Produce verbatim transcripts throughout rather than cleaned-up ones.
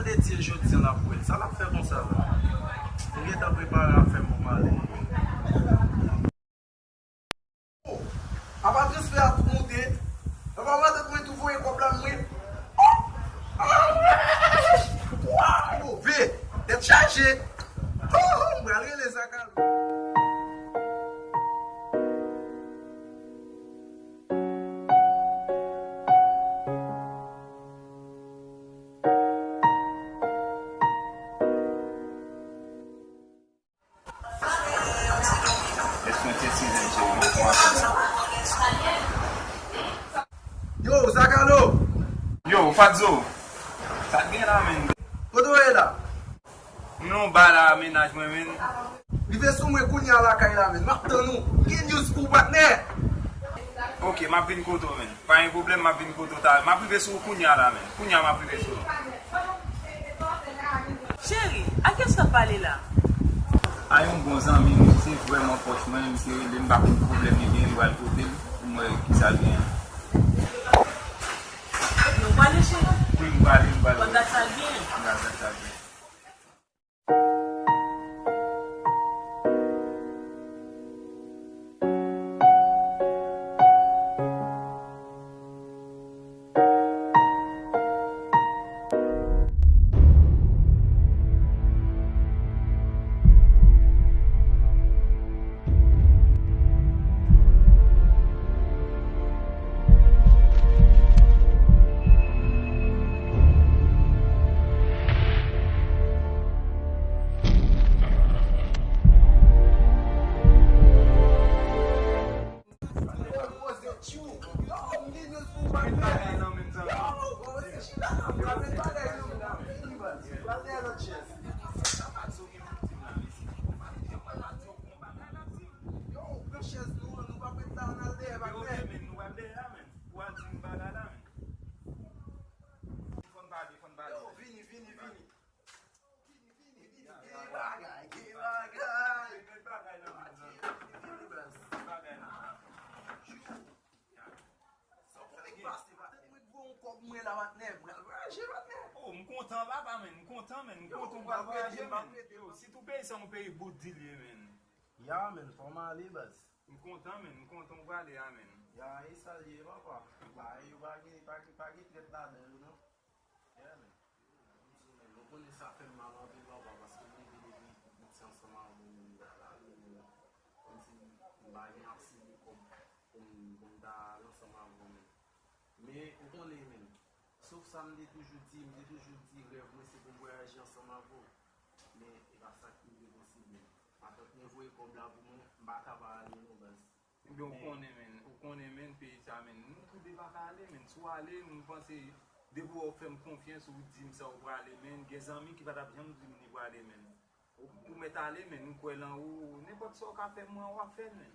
Gade Dye jodi an ap wè l. Sa l ap fè konsa la? Li gentan prepare afè m pou m ale. Apa transfè a tou moute. Apa matant mwen tou voye kòb la mwen. Oh! Ah! Wa, move! Tèt chaje! Oh! M pral rele Zakalo. Èske yon ti sizen cheri, yon fwa konsa? Yo, Zakalo! Yo, Fadzo! Sa k gen la, menn? Kote w ye la? M nan yon ba la, mennaj mwen, menn. Rive sou mwen kounye a lakay la, menn. M ap tann ou. M gen news pou ou, patnè. Ok, m ap vin kote w, menn. Pa gen pwoblèm, m ap vin kote w talè. M ap rive sou ou kounye a la, menn. Kounye a, m ap rive sou ou. Cheri, a kiyès w ap pale la? A yon bon zanmi m, misye vrèman pwòch mwen, misye rele m, m pa konn pwoblèm li gen, li pral kote l pou m wè kisa l gen. Ebyen, w prale, cheri? Wi, m prale, m prale. W ap gad sa l gen? M pral gad sa l gen. Yo, pran chèz nou an, nou p ap ret la, ann al dèyè, patnè. Yo, men nou pral dèyè la, men. Ou al di m bagay la, men. Fò n pale, fò n pale. Yo, vini, vini, vini. Vini, vini, vini. Gen bagay, gen bagay. Gen bagay nan men nou. Vini, vini, baz. Gen bagay nan men nou. Sa w fè k pase, patnè? Mwen voye yon kòb mwen la, patnè. M pral vwayaje, patnè. Oh, m kontan, papa, men. M kontan, men. M kontan w pral vwayaje, men. Yo, sitou peyi sa yon peyi bout di l ye, men. Ya, men, fò m ale, baz. M kontan, men. M kontan w prale a, men. Ya, e sa l ye, papa. Bagay yo pa gen, pa gen, pa gen trèt ladan yo, non. Ya, men. Ou konnen sa fè m mal anpil, papa, paske m rive depi bout se ansanm avè w, men m pa prale, men kòmsi m pa gen ase de kòb pou m, pou m ta al ansanm avè w, men. Men, ou konnen, men, sof sa m te toujou di, m te toujou di rèv mwen se pou m vwayaje ansanm avè w. Men, e pa sa k rive posib, men. Matant mwen voye kòb la pou mwen, m pa ka pa ale non, baz. Ebyen, ou konnen, men, ou konnen, men, peyi sa, men, nou tou de pa ka ale, men. Si w ale, m panse, depi w fè m konfyans, ou di m sa ou prale, men, gen zanmi ki pa t ap janm di m li prale, men. Ou, ou mèt ale, men, m kwè lan ou, nenpòt sa w ka fè mwen, w ap fè l, men.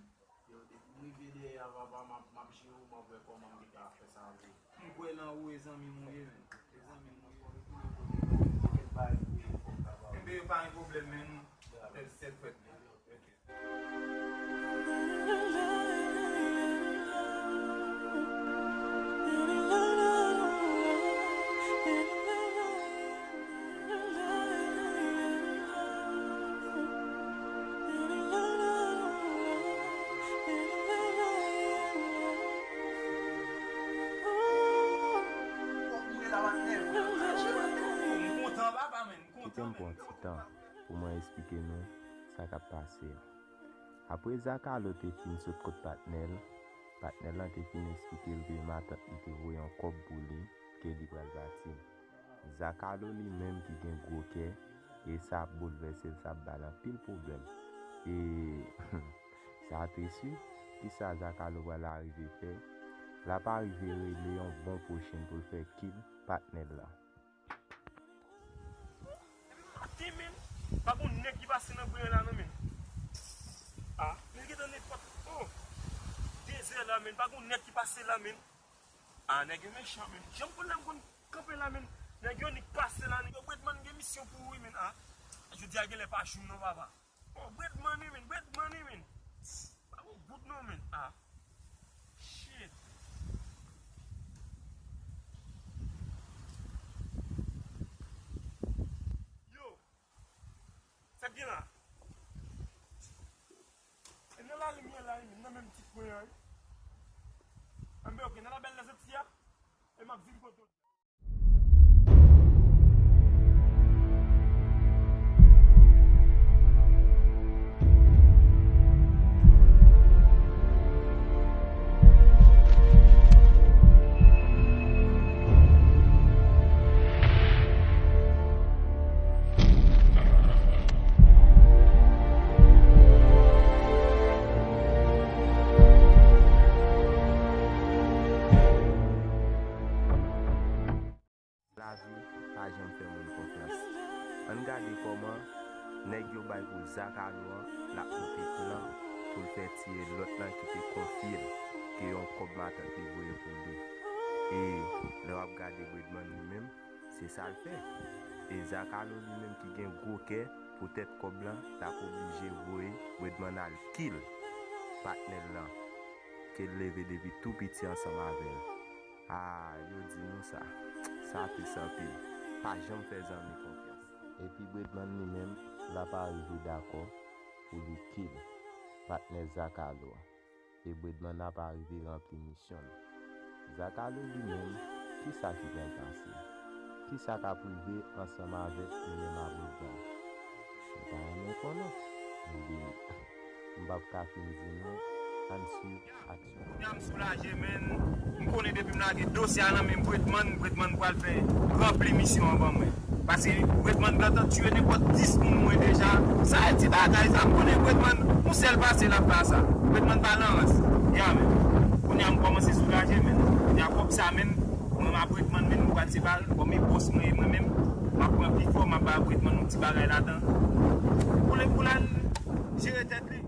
Yo, depi m rive dèyè a, papa, m ap, m ap jere w, m ap wè kòman m te ka fè sa vre. M kwè lan ou, e zanmi m ou ye, men. E zanmi m ou ye, w ap retounen kote w. Gen kèk bagay pou yo fè w ka ba w. Enben, pa gen pwoblèm, men. Tèl sèt fèt, men. Ok. Kite m pran ti tan pou mwen esplike nou sa k ap pase a. Apre Zakalo te fin sot kot patnè l, patnè l lan te fin esplike l ke matant li te voye yon kòb pou li, ke li pral pati. Zakalo li menm ki gen gwo kè, e sa ap boulvèse l, sa ap ba l anpil pwoblèm. E sa tris wi, kisa Zakalo pral arive fè? L ap arive rele yon bon pwochen pou l fè kill patnè l lan. Maten, men, pa gon nèg ki pase nan gwen la, non, men. Ah, men gentan nenpòt, oh, dezè la, men, pa gon nèg ki pase la, men. Ah, nèg yo mechan, men. Jan m konn lè m konn kanpe la, men. Nèg yo nik pase la, nèg yo, Bredman gen misyon pou ou, wi, men, ah. Jodi a genlè pa jou m, non, papa. Oh, Bredman, wi, men, Bredman, wi, men. Pa gon goud non, men. Ah. Shit. Gen la. E nan lalimyè la, e nan menm ti kwen an, wi. Anben, oke, nan labèl la soti a, e m ap vin kote w. Lavi pa janm fè moun konfyans. Ann gade kòman nèg yo bay pou Zakalo an, l ap monte plan pou l fè tiye lòt lan ki te konfye l ke yon kòb matant li voye pou li. E lè w ap gade Bredman li menm, se sa l fè. E Zakalo li menm ki gen gwo kè, poutèt kòb lan, l ap oblije voye Bredman al kill patnè l lan, ke l leve depi tou piti ansanm avè l. Ah, yo di nou sa. Sa tris anpil. Pa janm fè zanmi konfyans. Epi Bredman li menm, l ap arive dakò pou li kill patnè Zakalo an. E Bredman ap arive ranpli misyon l. Zakalo li menm, kisa ki pral pase? Kisa k ap rive ansanm avèk li menm a Bredman? Nou ta renmen konnen. Epi, m p ap ka fin di nou, ann swiv aksyon. Kounye a m soulaje, menn. M konnen depi m lage dosye a nan men Bredman, Bredman pral fè ranpli misyon an ban mwen. Paske Bredman gentan tiye nenpòt dis moun mwen deja. Sa e ti bagay sa, m konnen Bredman, yon sèl pase l ap fè sa. Bredman pa nan rans. Ya, menn. Kounye a m kòmanse soulaje, menn. Ya, kòb sa, menn, mwen m ap Bredman, menn, m pral se pa l, kòm e bòs mwen ye mwen menm, m ap pran pi fò, m ap ba Bredman yon ti bagay ladan. Pou l, pou l al jere tèt li.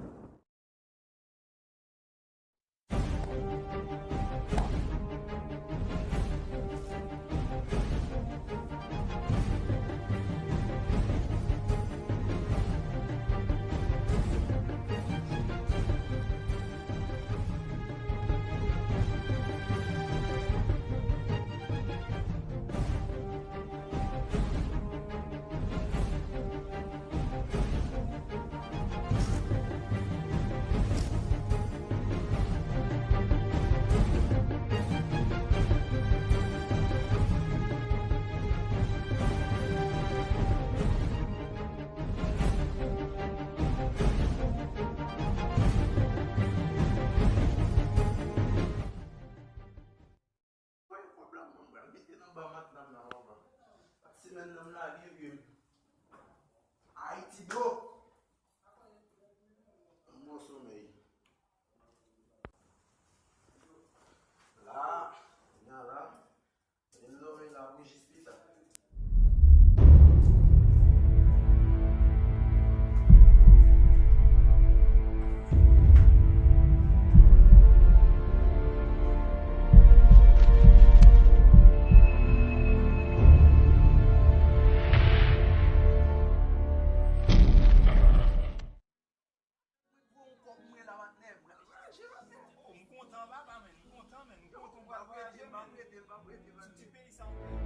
Voye kòb la, mwen pral mete nan ba matla m nan, papa. Semèn nan m lage vye m. Ayiti do. Yon bon somèy. La, kounya la, vin dòmi la pou jis pita. Mwen pran yon kòb mwen la, patnè. Mwen chaje, patnè. Oh, m kontan, papa, menn. M kontan, menn. M kontan, m pral voyaje, menn. Ti peyi sa, m